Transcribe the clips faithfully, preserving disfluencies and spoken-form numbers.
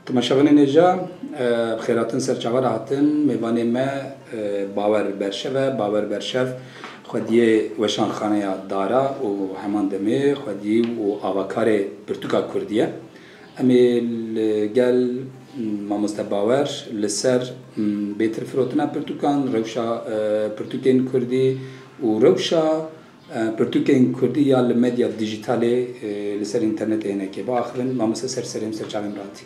Temaşevanên hêja, e, bi xêr hatin, ser çava re hatin. Mêvanê me, e, Bawer Berşev e. Bawer Berşev xwediyê weşanxaneya Dara û heman demê xwediyî û avakarê pirtûka kurdî ye. Em ê li gel mamoste Bawer li ser, m, bêtir firotina pirtûkan, rewşa, e, pirtûkên kurdî û rewşa, e, pirtûkên kurdî ya li medya dîjîtalê, e, li ser înternetê hinekê biaxivin. Mamoste, ser serê min, ser çavê min re hatî.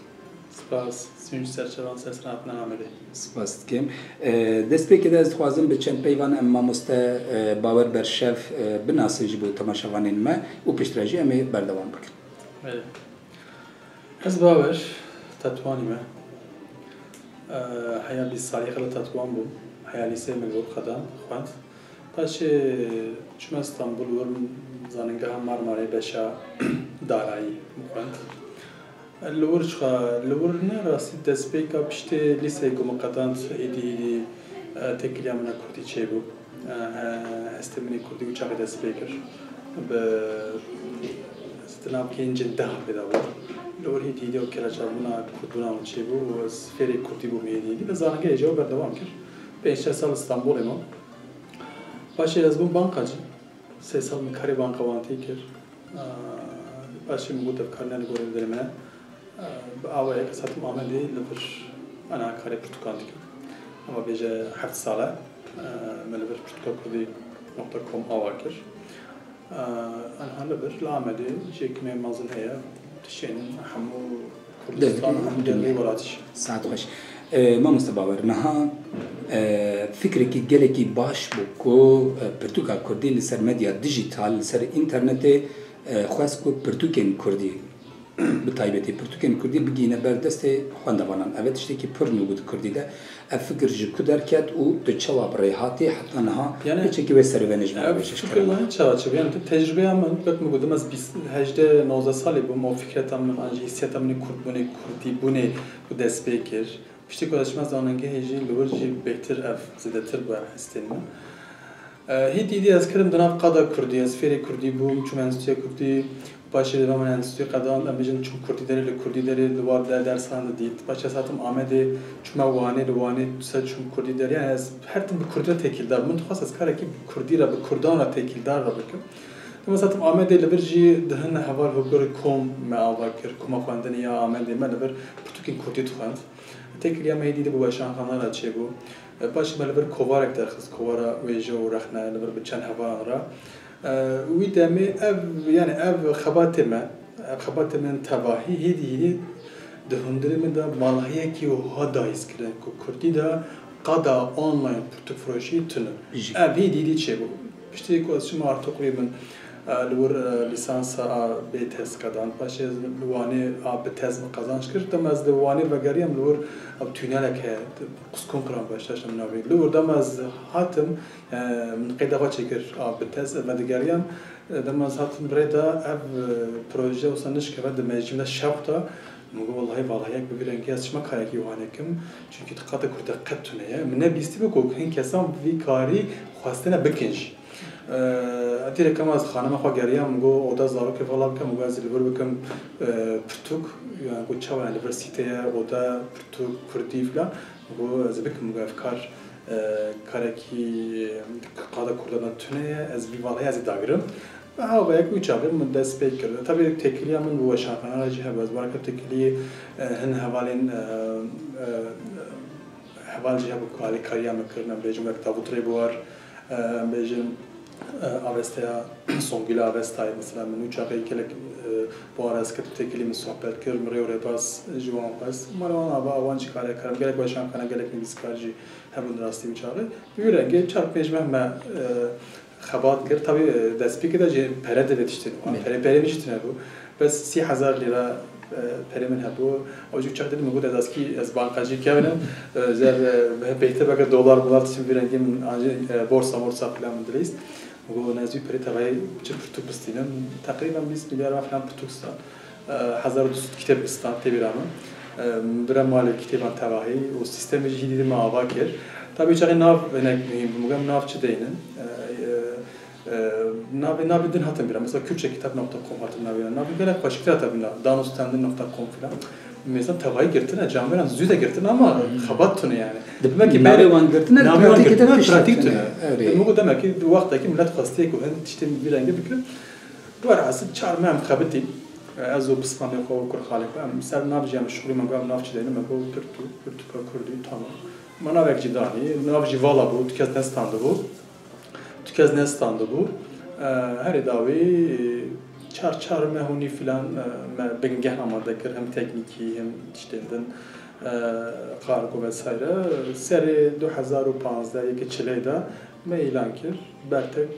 Spas. Sûc ser çavan, ser selametina Amedê. Spas dikim. E, destpêkê de ez dixwazim bi çend peyvan em mamoste, e, Bawer Berşev, e, binasin ji bo temaşevanên me û piştre jî em ê berdewam bikin. Belê. Ez Bawer Tetwanî me. E, heya bîst salî xwe li Tetwan bûm. Heya lîseyê min li wir qedan xwend. Paşê çûme Stenbul, wir zanîngeha Marmarayê beşa darayî xwend. Li wir çiqa, li wir ne rastî destpêka piştê lîseyê ku min qedand, hêdî hêdî, e, têkiliya min a kurdî çêbû. E, he-, hestê min ê kurdî û çaxê dest pê kir. Bi, ez di nav gencên deh pê de bûm. Li wir hêdî hêdî ew keleçabûna kurdbûna min çêbû û ez fêrê kurdî bûm hêdî hêdî. Bi zanîngehê jî ew berdewam kir. Pênc şeş sal li Stenbolê mam. Paşê ez bûm bankacî. Sê sal min karê bankawantî kir. Aa, paşê min got, ev kar ne li gorî dilê min e. Aa, bi awayek ez hatim Amedê li vir ana karê pirtûkan dikim. Ema bêje heft sal e, aa, me li vir pirtûka kurdî nokta com ava kir. Aa, aniha li vir li Amedê cihekî me mezin heye. Dişênin hemû Kurdistan, hemû derveyî welatî jî. Saet xweş. E, mamoste Bawer, niha, e, fikrekî gelekî baş bû ku, e, pirtûka kurdî li ser medya dijîtal, li ser înternetê, e, xwest ku pirtûkên kurdî, bi taybetî pirtûkên kurdî bigihîne ber destê xwendevanan. Ev e tiştekî pir nû bû di kurdî de. Ev fikir ji ku derket û tu çawa bi rê hatî heta niha? Yani, piçekî wê serê ve ne ji me re bêje, ji kerem. Ev fikir niha çawa çêbû? Yani, tu tecrûbeya min, wek min gotim, ez bîst, hejdeh nozdeh salî bûm, o fikreta min, an jî hîsiyeta min ê kurdbûnê, kurdîbûnê ku dest pê kir. Piştî ku ez çûme zanîngehê jî li wir jî bêhtir ev zêdetir bû ev hestên min. E, hîdî hîdî ez ketim di nav qada kurdî, ez fêrê kurdî bûm, çûm enstitûya kurdî, paşê dema min enstitûyê qedand, em bêjin çûm kurdî derê, li kurdî derê li war der-, dersan didît. Paşê ez hatim Amedê, çûme Wanê, li Wanê ser çûm kurdî derê. Yani ez her tim bi kurdî re têkildar bûm. Min dixwest ez karekî bi kurdî re, bi kurdan re têkildar re bikim. Dema ez hatim Amedê, li vir jî di hin heval hogorê kom me ava kir, koma xwendinê ya Amedê, me li vir pirtûkên kurdî dixwend. Têkiliya me hêdî hêdî bi weşanxana re çêbû. E, paşê me li vir kovarek derxist, kovara wêje û rexne li vir bi çend hevalan re. E, wî demê ev, yani ev xebatê me, ev xebatê min tevahî hêdî hêdî di hundirê min de valahiyekî wiha dahîz kirin ku kurdî de qada online pirtûkfiroşî tune. Jî. Ev hêdî hêdî çêbû. Piştî ku ez çûme Artukluyê min, e, li wir, e, lîsansa a bê tez qedand. Paşê ez li Wanê a bi tez min qazanç kir. Dema ez li Wanê vegeriyam, li wir ew tûnelek heye, Quskunqra, beşdaş em navê. Li wir dema ez hatim, e, min qeyda xwe çêkir a bi tez, ez vedigeriyam. E, dema ez hatim rê de ev, e, proje wisa nişkeve di mejiyê min de şewq da. Min got, wellahî, valahiyek bi vî rengî ez çima karekî wiha nekim? Çunkî di qada kurdî de qet tune ye. Min nebîstî bû ku hin kesan vî karî xwestine bikin jî. Eee, etî rêkema ez xanima xwe geriyam, min got, oda zarokê vala bikim, min got, ez ê li vir bikim, eee, pirtûk, yani, got, çawa, yani, li vir sîte ye, oda, pirtûk, kurdî filan. Min got, ez ê bikim, min got, ev kar, eee, karekî qada kurdan de tune ye, ez vî valahiyê ez ê dagirim. Bi hawayek wî çaxê min dest pê kir. Tabî têkiliya min bi weşanxanan re jî hebû. Ez bareke têkiliyê, e, hin hevalên, e, e, heval jî hebû ku alîkariya min kirin. Em bêjin wek Davut Rêbuwar, e, em bêjin, e, Avesteya Songula Avestayê, mesela min wî çaxê gelek, e, bi wan re ez ketim têkilî min sohbet kir, min rê û rêbaz ji wan xwest. Mala wan ava, wan jî kare kirin. Gelek weşanxane, gelek nivîskar jî hebûn rastî wî çaxê. Bi vî rengê çar pênc meh me, e, xebat kir. Tabî, e, destpêkê de jî pere divê tiştên wan. Belê. Pere, perê min jî tune bû. Bes sî hezar lîra, e, perê min hebû. Ew jî çax didî min got, ez eskî, ez bankacî kevin im. E, zer, e, bêhtir beke dolar molar tiştin vî rengî min, an jî, e, borsa morsa filan min dilîst. Min got, ez vî perê tevayê çi pirtûk bistînim. Teqrîben bîst milyar filan pirtûk stan. E, hezar û du sed kitêb stan tê bîra min. E, bira malê kitêban tevahî û sîstemê jî hîdî me ava kir. Tabî çaxê nav hinek muhîm bû. Min got, em nav çi deynin? E, e, E, navê, navê din hatin bîra. Mesela Kürtçe kitap nokta com hatin navê. Navê gelek xweşiktir hate bîra. Danûstendin nokta com filan. Mesela tevayî girtine, camêran zû de girtine ama xebat tune yani. Demek ki navê wan girtine, navê wan pratîkê de girtine, tiştek pratîk tune. Tune. Erê. Demek ki, demek ki wextekî millet xwestiye ku hin tiştên vî rengî bikin. Werhasil çar meh em xebitîn. Ez û pismamê xwe û kurxalê xwe em ser nav jî em şixulî me got em nav çi deynin me got pirtûk, pirtûka kurdî, tamam. Me navek jî danî, nav jî vala bû, tu kes nestandibû. Tu kes nestandibû. E, herê dawî çar çar meh û nîv filan, e, me bingeh amade kir, hem teknîkî, hem tiştên din, e, kargo vesaire. Serê du hezar û panzdeh yekê çilê de me îlan kir. Bertek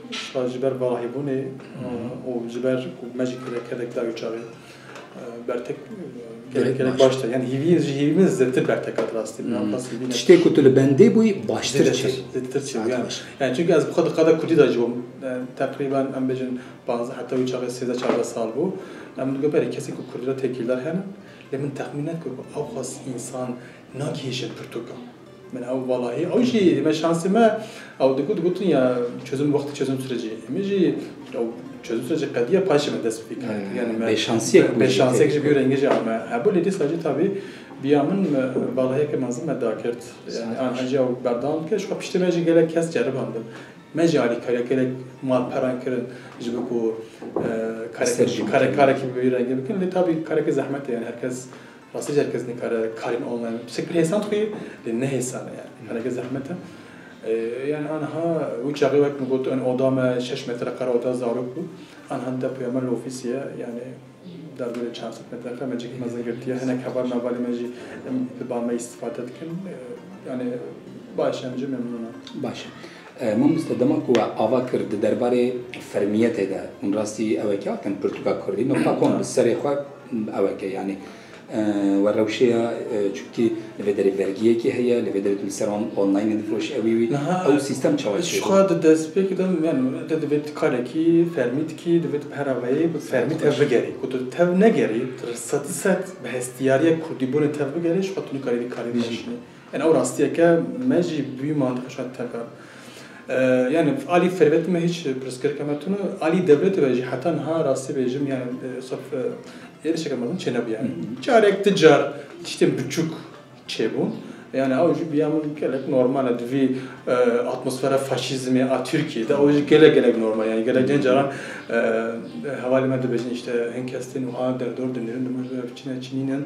ji ber valahîbûnê, e, û ji ber ku me jî kire-, kedek da wî çaxê, e, bertek, e, gelek, gelek baş da. Yani hîvî, ji hîvî min zêdetir bertek hat rastî. Min pas hîvî ne. Tiştê ku tu li bendê bûyî baştir çêbû. Zêdetir, zêdetir çêbû, yani. Saet baş. Yani çünkü ez bi xwe di qada kurdî de jî bûm. E, teqrîben em bêjin panzdeh heta wî çaxê sêzdeh çardeh sal bû. Em digo berê kesên ku kurdî re têkildar hene. Lê min texmîn nekir ku ew xas însan nagihîjin pirtûkan. Min ew valahî, ew jî me şansê me, ew digot, digotin ya çözüm, wextî çözüm süreci. Em jî ew çözüm süreci qediya, paşê me dest pê kar kir. Yani me bêşansiyek bû jî, bêşansiyek ji bî rengê jî me hebû, lê dîsa jî tabî biya min me valahiyeke mezin me dagirt. Yani an jî ew berdewam dike, ji xwe piştî me jî gelek kes ceribandin. Me jî alîkariya gelek malperan kirin, ji bo ku, e, karekî, kare-, karekî bi vî rengê bikin. Lê tabî karekî zehmet e, yani her kes Rastî jî her kes nikare karên online. Tiştek pir hêsan dixwî, lê ne hêsan e yani. Kareke zehmet e. E, yani anha wî çaxê wek min got, en oda me şeş metrekare oda zarok bû. Anha depoya me li ofîsê ye, yani derdorê çar sed metrekare me cihekî mezin girtiye. Hinek heval mevalê me jî em li ba me îstifade dikin. E, yani baş e, em jî memnûn in. Baş e. E, mamoste, dema ku we ava kir di derbarê fermiyetê de, hûn rastî ewekî hatin pirtûka kurdî nokta com bi serê xwe ewek e, yani, e, we rewşeya, e, çunkî li vê derê vergiyekî heye, li vê derê tu li ser on-, online difroşî ewî wî. Niha ew sîstem çawa çêbû? Ji xwe di destpêkê de, yani, te divê tu karekî fermî dikî, divê tu bi her awayî bi fermî tev bigerî. Ku tu tev negerî, tu sedî sed bi hestiyariya kurdîbûnê tev bigerî, ji xwe tu nikarî vî karî bişînî. Yani ew rastiyeke me jî bi wî mantiqê şand tekar. E, yani alî fermiyetê me hiç pirsgirêka me tune, alî dewletê ve jî heta niha rastî bêjim yani, e, saf, e, êrişeke mezin çênebû yani. Carek di car tiştên biçûk çêbûn. Yani ew jî biya min gelek normal e, di vî, e, atmosfera faşîzmê a Tirkiyê de ew jî gelek gelek normal yani gelek cên caran, e, hevalê me dibêjin işte hin kes tên wiha derdor dinêrin, dima ji ber çi ne çi nînin.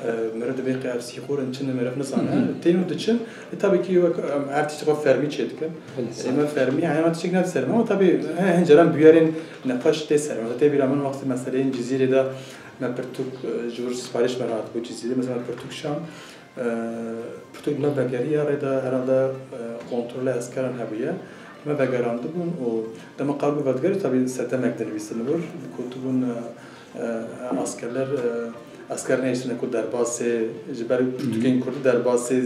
E, meriv divê qe ev sîxor in, çi ne meriv nizane. Hı hı. Tên û diçin. E, tabii ki wek, em, her tiştê xwe fermî çêdikin. Belê, e, me fermî, yani me tiştek ne ser me, ama tabii he, hin caran bûyerên nexweş tê ser me. Mesela tê bîra min wextê meseleyên Cizîrê de me pirtûk, e, ji vir sipariş me re hatibû Cizîrê. Mesela me pirtûk şand, e, pirtûk me vegeriya rê de herhalde, e, kontrola eskeran hebûye. Me vegerandibûn û dema kargo vedigerî, tabii sedemek dinivîsin li vir. Gotibûn, e, E, askerler, e, asker nehiştine ku derbasê, ji ber pirtûkên kurdî derbasê, e,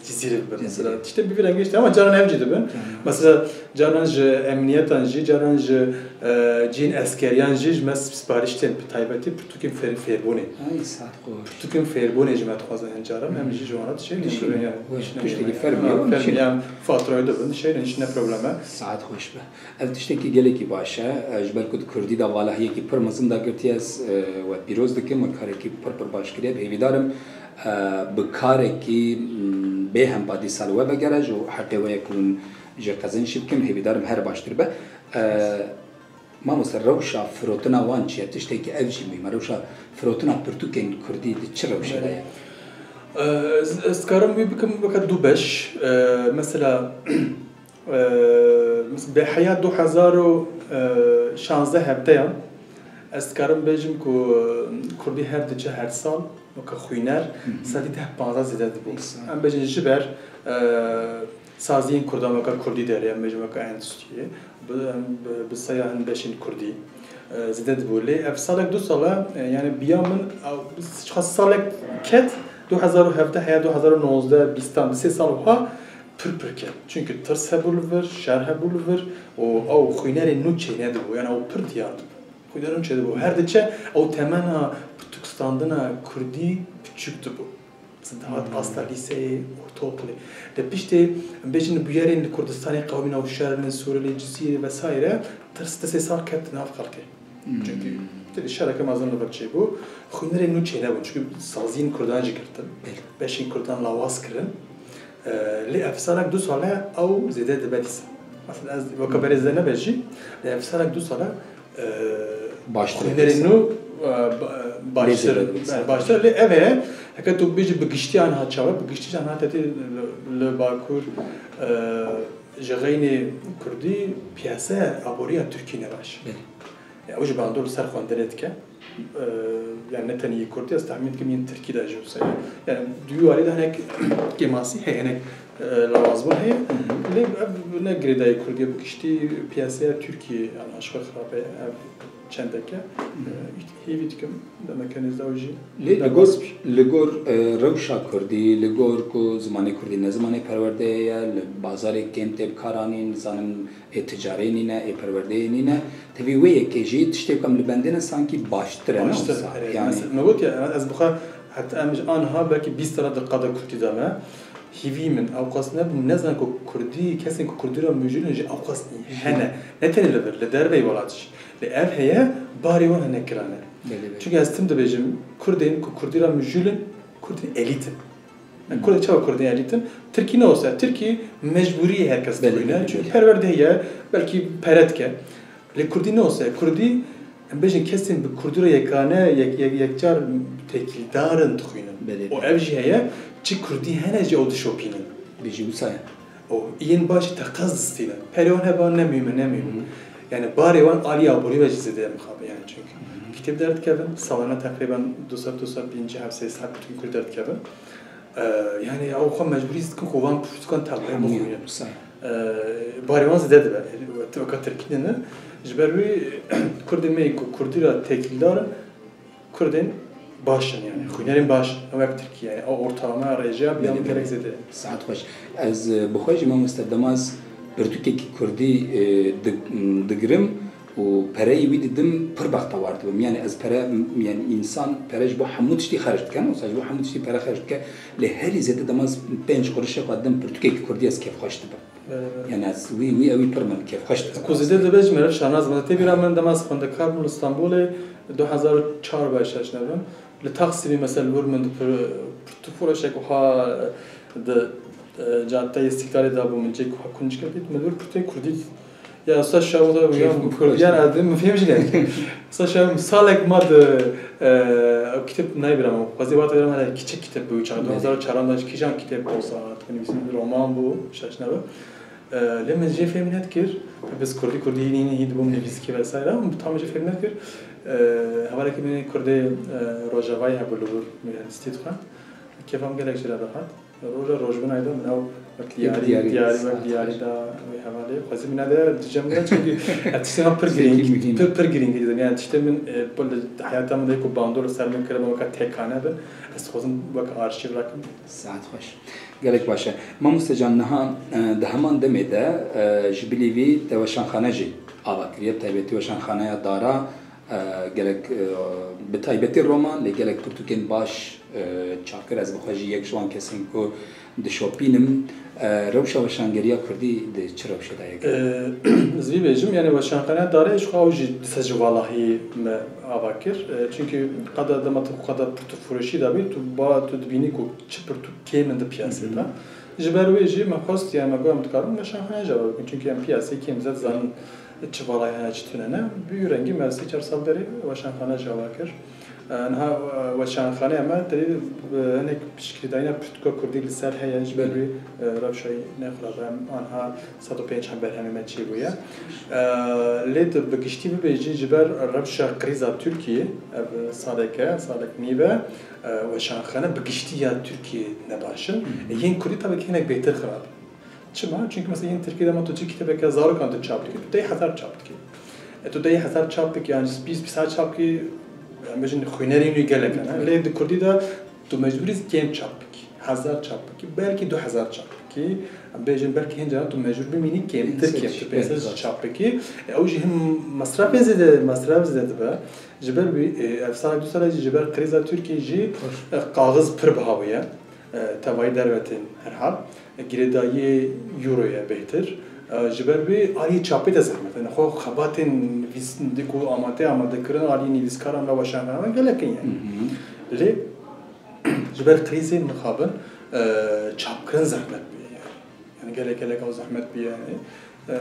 Cizîrê bibin. Cizîrê. Mesela tiştê bi vî rengî işte, ama caran ev jî dibin. Caran. Mesela caran ji emniyetan jî, caran ji, e, cihên eskeriyan jî ji me sipariş tên, bi taybetî pirtûkên fêr-, fêrbûnê. Ay, saet xweş. Pirtûkên fêrbûnê ji me dixwazin hin caran, em jî ji wan re dişênin. Dişênin. Yani, weş, tiştekî fermî ye, fermî, dişênin. Yani faturayê dibin, dişênin, hiç ne problem e. Saet xweş be. Ev tiştekî gelekî baş e. E, ji ber ku di kurdî de valahiyekî pir mezin dagirtiye, ez, e, we pîroz dikim. We karekî pir pir baş kiriye. Hêvîdar im, e, bi karekî, m, bê hempa dîsa li we vegere, ji heqê we ye ku hûn jê qezenc jî bikin. Hêvîdar im her baştir be. E, mamoste, rewşa firotina wan çi ye? Tiştekî ev jî muhîm e. Rewşa firotina pirtûkên kurdî di çi rewşê de ye? E, ez, ez dikarim wî bikim weke du beş. E, mesela, Eee, mesela, bi heya du hezar û şazdeh hevdeyan, ez dikarim bêjim ku, eee, kurdî her diçe her sal, weke xwîner, sedî deh panzdeh zêde dibû. Em bêjin ji ber, eee, saziyên kurdan weke kurdî derê, em bêjin weke endûstriyê, bi, em bi, bi saya hin beşên kurdî, eee, zêde dibû. Lê ev salek du sal e, eee, yani biya min, ew, çiqas salek ket, du hezar û hevdeh heya du hezar û nozdeh, bîstan, bi sê sal wiha, pir pir ket. Çunke tirs hebû li vir, şer hebû li vir û ew xwînerên nû çênedibû, yani ew pir diyar dibû. Xwînerên nû çêdibû. Her diçe ew temena pirtûkstandina kurdî piçûk dibû. Dihat asta lîseyê, ortaokulê. Lê piştê, em bêjin bûyerên li Kurdistanê qewimî navşerin, Sûriyê, Cizîrê vesaire, tirs ti sê sal ket nav xelkê. Çünkü tabii şereke mezin li vir çêbû. Xwînerên nû çênebûn. Çünkü saziyên Kurdan jî girtin. Belê. Beşên Kurdan lawaz kirin. Ee, lê ev salek du sale ew zêde dibe dîsa. Mesela ez weke berê zêde nebe jî, lê ev salek du sale, ee, Baştir xwînerên nû, ee, ba-, baştir, Lê zêde dibe. Yani baştir. Lê ev heye, heke tu bêjî bi giştî anha çawa, bi giştî jî anha tetê li, li Bakur, ee, ji xeynê Kurdî piyase aboriya Tirkî ne baş. Belê. Ya, ew jî bandor li ser xwendinê dike. Ee, yani ne tenê yê Kurdî, ez tahmîn dikim yên Tirkî de jî wisa ye. Yani di wî warî de hinek kêmasî heye, hinek, e, lawazbûn heye. Lê ev ne girêdayî Kurdî ye, bi giştî piyaseya Tirkiyê, yani aşiqe xirabe ye, ev çendeke. E, hêvî dikim, demeke nêzda ew jî Lê li gor, derbas bî. Li gor, e, rewşa Kurdî, li gor ku zimanê Kurdî ne zimanê perwerdeyê ye, li bazarê kêm tê bikaranîn, nizanim ê ticareyê nîne, ê perwerdeyê nîne. Tevî wê yekê jî tiştê ku em li bendê ne sankî baştir e, ne Baştir, wisa? Erê, Yani mes-, me got ya, ez bi xwe heta em ji anha belkî bîst sala di qada Kurdî de me. Hîvî min, ewqas ne, nezanin ku Kurdî, kesên ku Kurdî re mijûl in jî ewqas hene. Ne tenê li vir, li derveyî welat jî. Lê ev heye, barê wan hinek giran e. Belê, belê. Çünkü ez tim dibêjim, Kurdên ku Kurdî re mijûl in, Kurdên elît in. Yani Kurd, çawa Kurdên elît in? Tirkî ne olsa, Tirkî mecbûrî herkes Belê, dibîne. Belê, Çünkü belê. Perwerde heye, belkî pere dike. Lê Kurdî ne olsa, Kurdî, em bêjin kesên bi Kurdî re yekane, yek, yek, yekcar têkildar in dixwînin. Belê, Û belê. ev jî heye, çi Kurdî hene jî ew dişopînin. Bijî wisa ye. Û yên baş jî teqez distînin. Perê wan heba ne muhîm e, ne muhîm e. Hı hı. Yani barê wan alî aborî ve jî zêde ye mixabin yani çünkü. Hı hı. Kitêb derdikevin, salane teqrîben du sed, du sed pêncî, heft sed, sed kitêb Kurdî derdikevin. Ee, yani ew xwe mecbûrî dikin ku van pirtûkan teqrîben Hemû bixwînin. wisa. Ee, barê wan zêde dibe. Weka Tirkî de ne. Ji ber wî Kurdên me ku Kurdî re têkildar in, Kurdên baş in yani. Xwînerên baş in. Ew wek Tirkî yani. Ew ortalama rêjeya bi Belê, yan gelek belê. zêde. Saet xweş. Ez, e, bi xwe jî mamoste dema ez pirtûkekî Kurdî, e, dig-, m, digirim û pereyê wî didim pir bextewar dibim. Yani ez pere, m, yani însan pere ji bo hemû tiştî xerc dike, ne wisa ji bo hemû tiştî pere xerc dike. Lê herî zêde dema ez pênc qurişê xwe didim pirtûkekî Kurdî ez kêfxweş dibim. Belê, belê. Yani ez wî, wî ewî pir min kêfxweş dibim. Ku zêde dibe ji meriv şahnaz min. Tê bîra min dema ez xwendekar bûm li Stenbolê du hezar û çar be şaş nebim. Li Taksimê mesela li wir min di pir-, pirtû firoşek wiha di, e, Caddeya Îstiklalê de bû min cêk wiha kunçke dît. Min li wir pirtûyê Kurdî dît. Ya usta şawo da Keyf ya min Kurd, firoşek. Yani adım fehmci geldi. Usta şawo salek ma de, e, o kitap naybiram. Xwezî vata biram hele kiçik kitap bu çağda. Evet. Du hezar çaran da kîjan kitap olsa, yani bizim bir roman bu, şaş nebim. E, lê min jê fêm nedikir, biz Kurdî, Kurdî yî, yî, yî dibûm nivîskî vesaire, ama tam jê fêm nedikir. E, hevalekî min Kurdê, e, Rojavayê hebû li wir mühendistî dixwend. Kêfa min gelek jê re dihat. Roja rojbûnayê de min ew wek Yek diyarî, diyarî, diyarî, wek saet diyarî xweş. Da wê hevalê. Xwezî min nede dicem ne, çünkü ev tiştê me pir Tiştekî girîng, muhîm. pir, pir girîng didin. Yani tiştê min, e, pir li heyata min de ku bandor li ser min kiribin, weke tekane bin. Ez dixwazim weke arşîv rakim. Saet xweş. Gelek baş e. Mamoste can, niha, e, di heman demê de, e, ji bilî vî te weşanxane jî ava kiriye, bi taybetî weşanxaneya Dara, e, gelek, e, bi taybetî roman, lê gelek pirtûkên baş, e, çap kir. Ez bi xwe jî yek ji wan kesên ku dişopînim. E, rewşa weşangeriya Kurdî di çi rewşê de ye? E, ez vî bêjim, yani weşanxaneya Darê ji xwe ew jî dîsa ji valahî me ava kir. E, çünkü qada dema tu qada pirtûkfiroşî de bî, tu ba, tu dibînî ku çi pirtûk kêm in di piyasê de. Hı hı. Ji ber wê jî me xwest, yani me got em dikarin weşanxane jî ava bikin. Çünkü em piyasê kêm zêde dizanin çi valahî hene, çi tune ne. Bi wî rengî me sê çar sal berê weşanxane jî ava kir. E, niha, e, weşanxaneya me tevî, e, hinek piştgirîdayîna pirtûka Kurdî li ser heye, ji ber Belê. wî, e, rewşa wî ne xirab e. Em anha sed û pênc berhemê me çêbûye. E, lê tu bi giştî bibêjî ji ber rewşa krîza Tirkiyê, ev salek e, salek nîv e, e, weşanxane bi giştî ya Tirkiyê ne baş in. Hı hı. E, yên Kurdî tabii ki hinek bêtir xirab. Çima? Çünkü mesela yên Tirkiyê dema tu çi kitêbeke zarokan tu çap dikî, tu deh hezar çap dikî. E, tu deh hezar çap bikî, yani bîst, bîst hezar çap bikî, em bêjin xwînerên wî gelek hene. Lê di Kurdî de tu mecbûrî kêm çap bikî. Hezar çap bikî, belkî du hezar çap bikî. Em bêjin belkî hin caran tu mecbûr bimînî kêmtir, Pênc sed, kêmtir, pênc sed pênc sed. Çap bikî. E, ew jî hin mesrefê zêde, mesref zêde dibe. Ji ber wî, e, ev salek du salek jî ji ber krîza Tirkiyê jî, Baş. e, kaxiz pir biha bûye. e, tevayî derve tên herhal. E, girêdayiyê Euroyê bêhtir. E, ji ber wê aliyê çapê de zehmet e. Nexwe xebatên nivîsindin ku amade, amadekirin aliyê nivîskaran ve weşanxanan gelek in yani. Lê ji ber krîzê mixabin, e, çapkirin zehmet bûye yani. Yani gelek gelek ew zehmet bûye yani. E,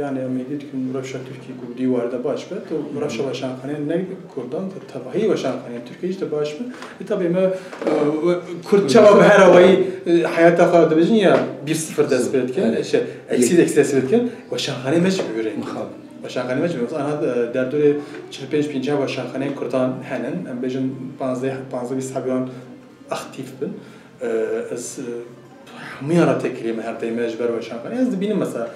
yani em hêvî dikin rewşa Tirkiyê ku dîwarê de baş be, tu rewşa weşanxaneyên ne Kurdan, te tevahî weşanxaneyên Tirkiyê jî de baş be. E, tabii me, e, Kurd çawa bi her awayî, e, heyata xwe dibêjin ya bir sıfır dest pê dikin, Evet. şey, eksi, eksi dest pê dikin, weşanxaneyê me jî bi wî rengî. Mixabin. Weşanxaneyê me jî bi wî rengî. Ana, e, derdorê çil pênc pêncî weşanxaneyên Kurdan henin, em bêjin panzdeh, panzdeh bîst hebî wan aktif bin. E, ez, e, hemûyan re têkilî me her daîm ji ber weşanxaneyê. Ez dibînim mesela,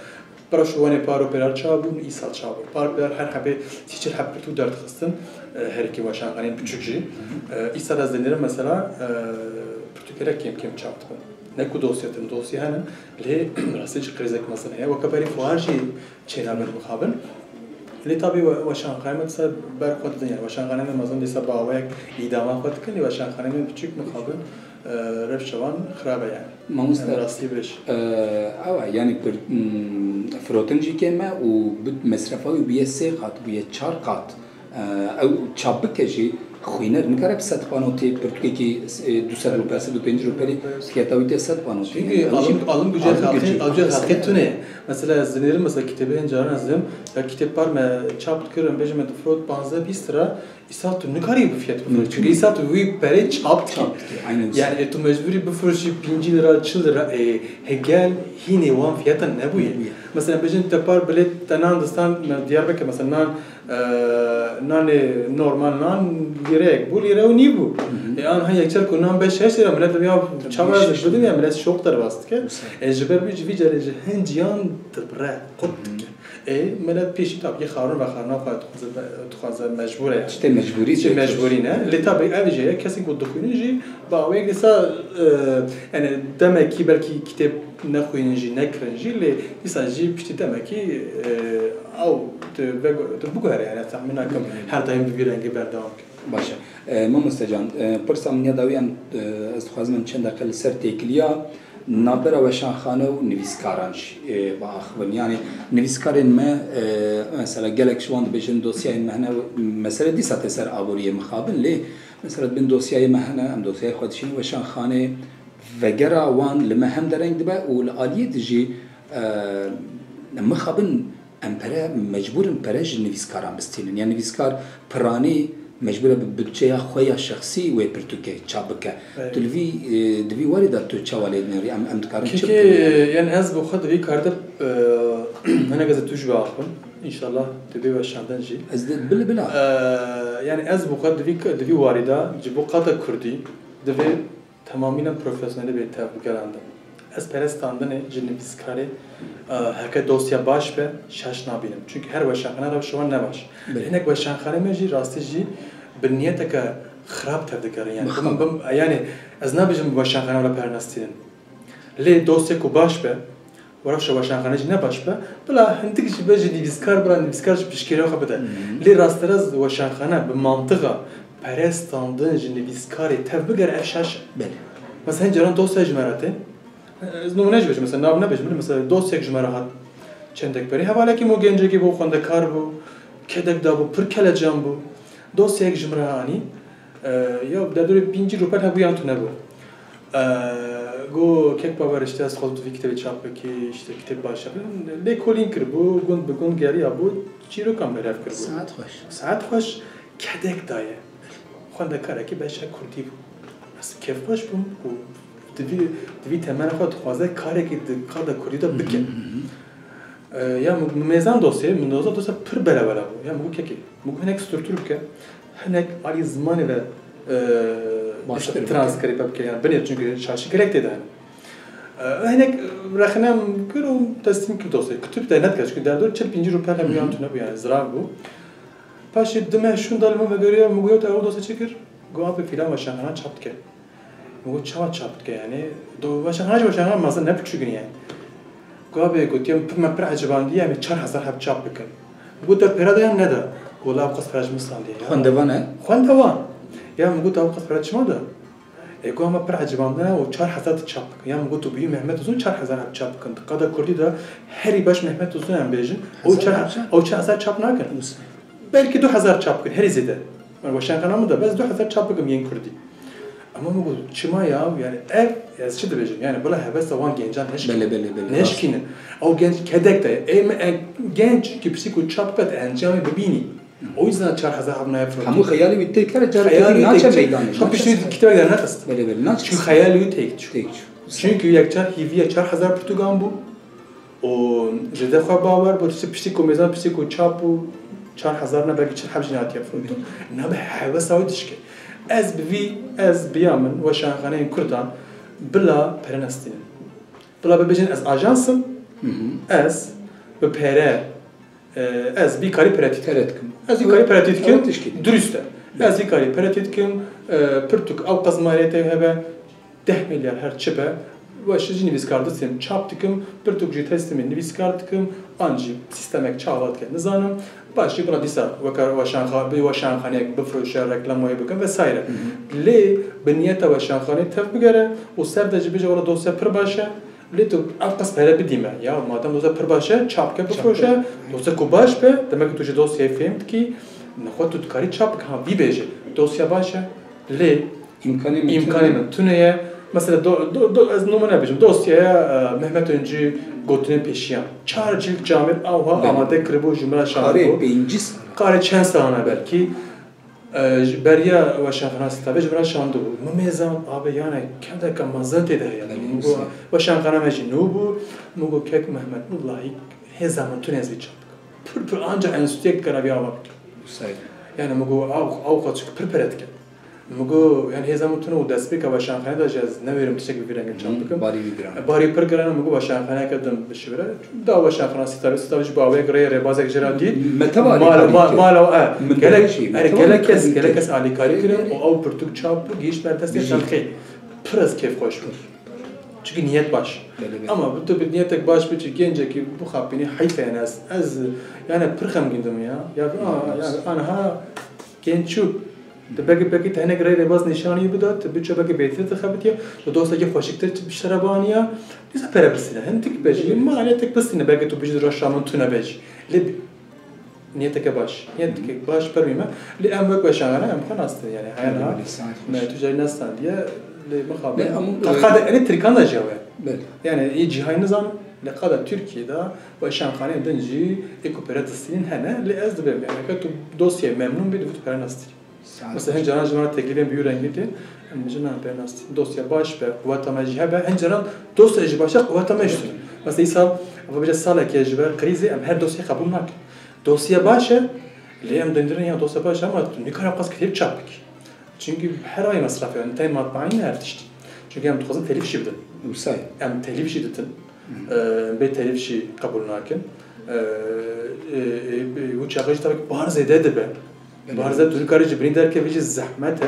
pira şiwanê par û pêrar çawa bûn, îsal çawa bûn. Par pêrar her hebê sî çil heb pirtûk derdixistin, e, herikî weşanxaneyên biçûk jî. E, îsal ez dinêrim mesela, e, pirtûkê re kêm kêm çap dibin. Ne ku dosya din, dosya henin, lê rastî jî krîzek mezin heye. Weke berî fuar jî çênabin mixabin. Lê tabî we-, weşanxaneyên me dîsa ber xwe didin yani. Weşanxaneyên me mezin dîsa bi awayek îdama xwe dikin, lê weşanxaneyên me biçûk mixabin, e, rewşa wan xirab e yani. Mamoste, Em rastî bêj. e, ew e, yani pir-, m, firotin jî kêm e û bi-, mesrefa wî bûye sê qat, bûye çar qat. E, ew çap bike jî, xwîner nikare bi sed panotî pirtûkekî, e, du sed rûpel, sed û pêncî rûpelî fiyata wî tê sed panotî. Çünkü Yani, ew jî alım, alım gücü alım halkê, gücü. alım gücü halkê tune. Mesela ez dinêrim, mesela kitêbê hin caran ez didim, ya kitêb par me çap dikir, em bêjin me difirot panzdeh bîst lira, îsal tu nikarî bi fiyat bifirot. Mümkün Çünkü değil. îsal tu wî perê çap dikî. Çap dikî, aynen. Yani, e, tu mecburî bifirojî pêncî lira, çil lira, e, hegel hînê wan fiyata nebûye. Nebûye. Mesela, em bêjin te par bilê te nan distan, me diyar bike, mesela, nan, e, nanê normal nan lîreyek bû, lîre û nîv bû. Hı hı. E, an ha yekçer ku nan beş heşt lira, millet dibe, ya, Tabii, çawa beş ez heşt bidim ya, lira. millet şok derbas dike. Mesela. E, ji ber wî, ji vî carê ji hin ciyan dibire, qut Hı hı. dike. E, millet pêşî tabî xarin ve xarina xwe dixwaze, dixwaze mecbûr e yani. Tiştê mecbûrî Tiştê diye mecbûrî ne. Lê tabî ev jî ye, kesên ku dixwînin jî, bi awayek dîsa, e, yani demekî belkî kitêb nexwînin jî, nekirin jî, lê dîsa jî piştî demekî, e, ew tu vego-, tu biguhere yani, ez texmîn nakim Biguhere. her daim bi vî rengî berdewam bike. Baş e. E, Mamoste can, e, pirsa min ya dawî em, e, ez dixwazim em çend deqe li ser têkiliya navbera weşanxane û nivîskaran jî, e, biaxivin. Yani nivîskarên me, e, mesela gelek ji wan dibêjin dosyayên me hene, mesele dîsa tê ser aboriyê mixabin, lê mesela dibên dosyayê me hene, em dosyayê xwe dişînin weşanxanê, vegera wan li me hem dereng dibe û li aliyê dijî, e, mixabin em pere, mecbûr in pere ji nivîskaran bistînin. Ya nivîskar piranî mecbûr e bi budçeya xwe ya şexsî wê pirtûkê çap bike. Evet. Tu li vî, e, di vî warî de tu çawa lê dinêrî? Em, em dikarin çi Kekê, bikin? yani ez bi xwe di vî kar de, e, hinek ez ê tu jî biaxivim. Înşallah tu bê weşandin jî. Ez de bila bila. E, yani ez bi xwe di vî, di vî warî de ji bo qata kurdî divê Temamî ne profesyonelî bê tevbigerandin. Ez pere standinê ji nivîskarê, e, heke dosya baş be, şaş nabînim. Çünkü her weşanxane rewşa wan ne baş. Belê. Hinek weşanxanê me jî rastî jî bi niyeteke xirab tevdigerin. Yani, Bi xirab. bim, bim, yani ez nabêjim weşanxane were pere nestînin. Lê dosya ku baş be, Were şeweşanxane jî ne baş be. Bila hindik jî be ji nivîskar, bila nivîskar jî piştgiriya xwe bide. Hı hı. Lê rasterast weşanxane bi mantiqa pere standin ji nivîskarê tev bigere ev şaş e. Belê. Mesela hin caran dosya ji me re tê. Ez nimûne jî bêjim, mesela nav nebêjim, mesela dosyek ji me re hat çendek berî. Hevalekî mo gencekî bû, xwendekar bû, kedek dabû, pir kelecan bû. Dosyek ji me re anî. E, ya derdorê pêncî rûpel hebû yan tune bû. E, got, kek Bawer, işte ez xwest tu vî kitêbê çap bikî, işte kitêb baş e. Lêkolîn kiribû, gund bi gund geriya bû, çîrokan berhev kiribû. Saet xweş. Saet xweş, kedek daye. Xwendekarekî beşa kurdî bû. Ez kêfxweş bûm û di vî, di vî temena xwe dixwaze karekî di qada kurdî de bike. Hı hı, hı hı. E, ya min, min mêzan dosyê, min doza dosya pir belewela bû. Ya min got, kekê, min got hinek struktûr bike, hinek alî zimanê ve, e, Baştir bike. Transkrîbe bike, yani binêr, çünkü şaşî gelek tê de hene. E, hinek rexne min kir û teslîm kir dosyê. Kutûb de nedike, çünkü derdor çil pêncî rûpel hebû, Hı hı. yan tune bû, yani zirav bû. Paşê dime şûn da li min vegeriya, min got, ew dosya çi kir? Got, abi filan weşanxana çap dike. Min got, çawa çap dike yani? Do, weşanxana jî weşanxana mezin ne biçûk in yani. Got, abi, gotiye min, me pir ecibandiye, em ê çar hezar heb çap bikin. Min got, te pera da yan neda? Got, la ew qas pera ji min standiye ya. Xwendevan e? Xwendevan. Ya min got, ew qas pera çima da? Ê, ku hema pir ecibandine û çar hezar çap bikin. Ya min got, tu bûyî Mehmet Uzun çar hezar heb çap bikin. Di qada kurdî de herî baş Mehmet Uzun em bêjin. Ew çar, ew çar hezar çap nakin. Belkî du hezar çap bikin, herî zêde. Yani weşanxana min de bes du hezar çap bikim yên kurdî. Ama min got, çima ya? Yani ev, ez çi dibêjim? Yani bila hevesa wan gencan neşkînin. Belê, belê, belê, neşkînin. Ew genc kedek de, ê me, e, genç ki piştî ku çap biket, encamê bibînî. O yüzden çar hezar hebûna firotin. Hemû xeyalê wî tê kare, cara Xeyalê wî naçe tê meydanê, Xwe naçe piştî ser. Kitêbek dernexist. Belê, belê, naçe Çünkü ser. Xeyalê wî têk çû. Têk çû. Çünkü yek çar hîvî ya çar hezar pirtûkan bû. Û ji de xwe bawer bû, piştî, piştî ku mêzan, piştî ku çap bû, çar hezar ne belkî çil heb jî nehatiye firotin. Nabe hewesa wî dişke. Ez bi vî, ez biya min weşanxaneyên kurdan bila pere nestînim. Bila bibêjin ez ajansim, ez bi pere E, ez vî karî peretî dikim. Peretî dikim. Ez vî karî peretî dikim. Durust e. Ez vî karî peretî dikim. E, pirtûk ew qas maliyetê hebe, deh milyar her çi be. Weş jî nivîskar distînim çap dikim. Pirtûk jî teslîmê nivîskar dikim. An jî sîstemek çawa dike nizanim. Baş jî buna dîsa weke weşanxa-, bi weşanxaneyek bifroşe, reklamayê bikim vesaire. Lê bi niyeta weşanxaneyê tev bigere û ser de jî bêje wela dosya pir baş e. Lê tu ev qas pere bidî me. Ya madem dosya pir baş e, çap ke bifroşe. Dosya ku baş be, demek tu ji dosyayê fêm dikî. Nexwe tu dikarî çap bikî. Ha, vî bêje. Dosya baş e. Lê îmkanê min tune ye. Mesela do, do, do, ez numune bêjim. Dosyaya, e, Mehmet Öncü gotinên pêşiyan. Çar cilt camêr awha amade kiribû, ji min re şandibû. Karê pêncî sal. Karê çend salane belkî. E, ji beriya weşanxana Sitavê ji min re şandibû. Min mêzan, abi, yani, kevdeke mezin tê de heye. Min got, weşanxana me jî nû bû. Min got, kek Mehmet, wellahî hêza min tune ez vî çap bikim. Pir pir anca enstitûyek dikare vî ava bike. Yani, min got, aw, aw xwe çik pir pere dike. Min got, yani, hêza min tune û destpêka weşanxanê de jî ez newêrim tiştek bi vî rengî çap bikim. Barî wî giran. Barî pir giran e, min got, weşanxaneyeke din bişiwire. Da weşanxana Sitavê, Sitavê jî bi awayek rêyê rêbazek jê re dît. Me teva alîkarî kir. Mala, e, gelek, e, gelek kes, gelek kes alîkarî kirin û ew pirtûk çap bû, gihîşt ber destê xelkê. Pir ez kêfxweş bûm. Çünkü niyet baş. Ama tu bi niyetek baş biçî, gencekî bixapînî, heyf e, yani ez, ez, yani pir xemgîn dibim ya. Ya, a, yani aniha genç çû. Tu belkî, belkî te hinek rey rêbaz nîşanî bida, tu biçe belkî bêtir dixebitiye, tu dostekî xweşiktir bi şerabaniya, dîsa pere bistîne. Hin tik bejî, malê tik bistîne, belkî tu bijî reşa min tune bejî. Lê bi-, niyeteke baş. Niyeteke baş permî me. Lê em wek weşanxane, em xwe nastin, yani, heyana, me tu carî nestandiye, lê mixabin. Qada, elê Tirkan da jî ew e. Yani, ê cîhayî nizanim, lê qada Tirkiyê de weşanxaneyên din jî ê ku pere distînin hene, lê ez dibêm, yani, ke tu dosyayê memnûn bî, divû tu pere nastî. Mesela hin caran ji me re teklîfên bi wî rengî tê, em dibêjin, na, pê nas, dosya baş be, quweta me jî hebe, hin caran dosya jî baş e, quweta me jî tune. Mesela îsal, eva bêje salekê ji ber krîzê em her dosyayê qebûl nakin. Dosya baş e, lê em dindirin ya dosya baş e, ama tu nikare qas kitêb çap bikî. Çünkü her ay mesraf e, ne tenê matbaî ne her tiştî. Çünkü em dixwazin telîf jî bidin. Em telîf jî didin. Ee, bê telîf jî qebûl nakin. Ee, e, e, e, û çaxê jî tabii ki bar zêde dibe. Bar zêde tu nikarî ji binî derkevî jî zehmet e.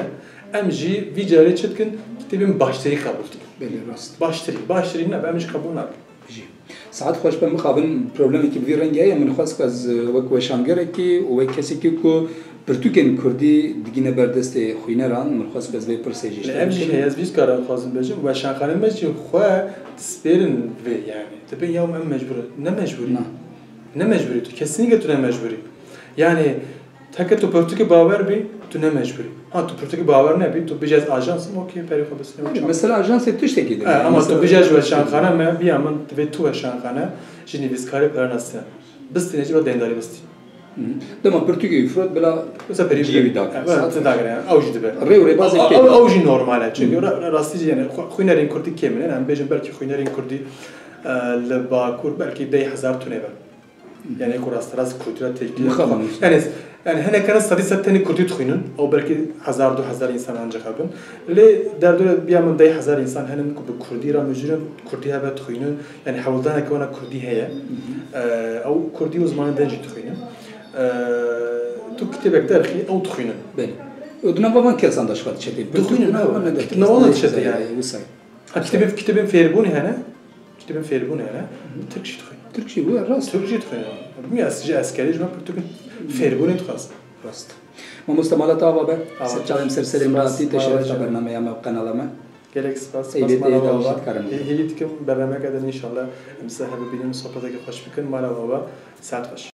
Em jî vî carê çi dikin? Kitêbên baştirî qebûl dikin. Belê, rast. Baştirî, baştirî nebe em jî qebûl nakin. Jî. Saet xweş be mixabin, problemekî bi vî rengî heye, min xwest ku ez, e, wek weşangerekî û wek kesekî ku pirtûkên kurdî digîne ber destê xwîneran, min xwest ku ez vê pirsê jî Lê ev jî heye, ez vî kara dixwazim bêjim, weşanxaneyên me jî xwe dispêrin vê, yani. Dibên ya em mecbûr in. Ne mecbûrî. Na. Ne mecbûrî tu. Kesinlikle tu ne mecbûrî. Yani, heke tu pirtûkê bawer bî, tu ne mecbûrî. Ha, tu pirtûkê bawer nebî, tu bijî ez ajansım, okey, perê xwe bisin. Mesela ajansê tiştekî din. E, ama tu bijî ez ji weşanxane me, biya min divê tu weşanxane, ji nivîskarê pere nestîne. Bistîne jî, bila deyndarî bistî. Dema pirtûkê wî firot, bila cihê wî dagire. Ew jî dibe. Rê û rêbazê tê. Ew jî normal e. Çünkü ra-, rastî jî, yani, xwe-, xwînerên kurdî kêm in. Yani, em bêjin belkî xwînerên kurdî, e, li Bakur belkî deh hezar tune be. Yani, ku rast, rast kurdî ra têkilî. Yani, yani, hinek hene sedî sed tenê kurdî dixwînin. Ew belkî hezar, du hezar însan ancak hebin. Lê derdora biya min deh hezar însan henin ku bi kurdî ra mijûl in, kurdî hebe dixwînin. Yani hewldaneke wana kurdî heye. Ew kurdî û zimanên din jî dixwînin. Tu kitêbek derxî, ew dixwînin. Belê. Û di nava van kesan de ji xwe diçe tê. Dixwînin, Dixwînin, ha. Kitêb nava diçe tê yani. Wisa. Ha, kitêbên, kitêbên fêrbûnê hene. Kitêbên fêrbûnê hene. Tirk jî dixwînin. Tirk jî bûye, rast. Tirk jî dixwînin. Bilmiyorum, ez ji eskerî ji me pirtûkên fêrbûnê dixwazim. Rast. Mamoste, mala te ava be. Ava Ser be. çav em ser serê min Spas, hatî, te mala şeref te da be. Bernameya me û qenala me. Gelek spas, Êdî spas tê mala de ava. wişit karim. Hê-, hêvî dikim bernameyeke din înşallah em ser hev bibînin, sohbeteke xweş bikin. Mala ava, saet xweş.